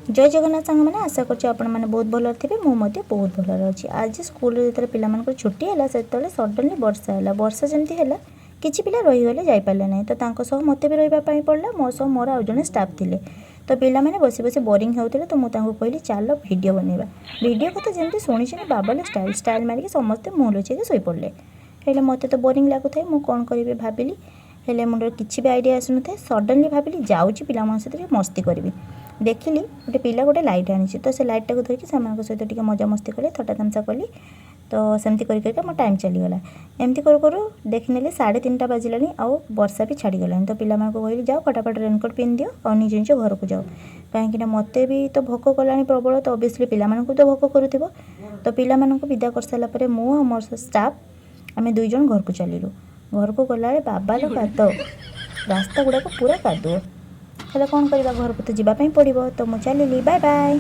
ଜୟ ଜଗନ୍ନାଥ ସାଙ୍ଗମାନେ, ଆଶା କରୁଛି ଆପଣମାନେ ବହୁତ ଭଲରେ ଥିବେ। ମୁଁ ମଧ୍ୟ ବହୁତ ଭଲରେ ଅଛି। ଆଜି ସ୍କୁଲରେ ଯେତେବେଳେ ପିଲାମାନଙ୍କର ଛୁଟି ହେଲା, ସେତେବେଳେ ସଡନ୍ଲି ବର୍ଷା ହେଲା। ବର୍ଷା ଯେମିତି ହେଲା, କିଛି ପିଲା ରହିଗଲେ, ଯାଇପାରିଲେ ନାହିଁ। ତ ତାଙ୍କ ସହ ମୋତେ ବି ରହିବା ପାଇଁ ପଡ଼ିଲା। ମୋ ସହ ମୋର ଆଉ ଜଣେ ଷ୍ଟାଫ୍ ଥିଲେ। ତ ପିଲାମାନେ ବସି ବସି ବୋରିଂ ହେଉଥିଲେ, ତ ମୁଁ ତାଙ୍କୁ କହିଲି, "ଚାଲ ଭିଡ଼ିଓ ବନେଇବା।" ଭିଡ଼ିଓ କଥା ଯେମିତି ଶୁଣିଛନ୍ତି, ବାବାଲେ ଷ୍ଟାଇଲ୍ ଷ୍ଟାଇଲ୍ ମାରିକି ସମସ୍ତେ ମୁହଁ ଲୁଚେଇକି ଶୋଇପଡ଼ିଲେ। ହେଲେ ମୋତେ ତ ବୋରିଂ ଲାଗୁଥାଏ। ମୁଁ କ'ଣ କରିବି ଭାବିଲି, ହେଲେ ମୁଣ୍ଡରେ କିଛି ବି ଆଇଡ଼ିଆ ଆସୁନଥାଏ। ସଡନ୍ଲି ଭାବିଲି, ଯାଉଛି ପିଲାମାନଙ୍କ ସହିତ ଟିକେ ମସ୍ତି କରିବି। ଦେଖିଲି ଗୋଟେ ପିଲା ଗୋଟେ ଲାଇଟ୍ ଆଣିଛି। ତ ସେ ଲାଇଟ୍ଟାକୁ ଧରିକି ସେମାନଙ୍କ ସହିତ ଟିକେ ମଜାମସ୍ତି କଲି, ଥଟ୍ଟା ତାମସା କଲି। ତ ସେମିତି କରି କରିକା ମୋ ଟାଇମ୍ ଚାଲିଗଲା। ଏମିତି କରୁ କରୁ ଦେଖିନେଲି 3:30 ବାଜିଲାଣି ଆଉ ବର୍ଷା ବି ଛାଡ଼ିଗଲାଣି। ତ ପିଲାମାନଙ୍କୁ କହିଲି, "ଯାଅ, ଫଟାଫଟ ରେନକୋଟ୍ ପିନ୍ଧିଦିଅ ଆଉ ନିଜ ନିଜ ଘରକୁ ଯାଅ।" କାହିଁକିନା ମୋତେ ବି ତ ଭୋକ କଲାଣି ପ୍ରବଳ, ତ ଅବଭିୟସଲି ପିଲାମାନଙ୍କୁ ତ ଭୋକ କରୁଥିବ। ତ ପିଲାମାନଙ୍କୁ ବିଦା କରିସାରିଲା ପରେ ମୁଁ ଆଉ ମୋର ଷ୍ଟାଫ୍, ଆମେ ଦୁଇ ଜଣ ଘରକୁ ଚାଲିଲୁ। ଘରକୁ ଗଲାବେଳେ ବାବାଲ କାଦ, ରାସ୍ତା ଗୁଡ଼ାକ ପୁରା କାଦୁଅ। ହେଲେ କ'ଣ କରିବା, ଘରକୁ ତ ଯିବା ପାଇଁ ପଡ଼ିବ। ତ ମୁଁ ଚାଲିଲି, ବାଏ ବାଏ।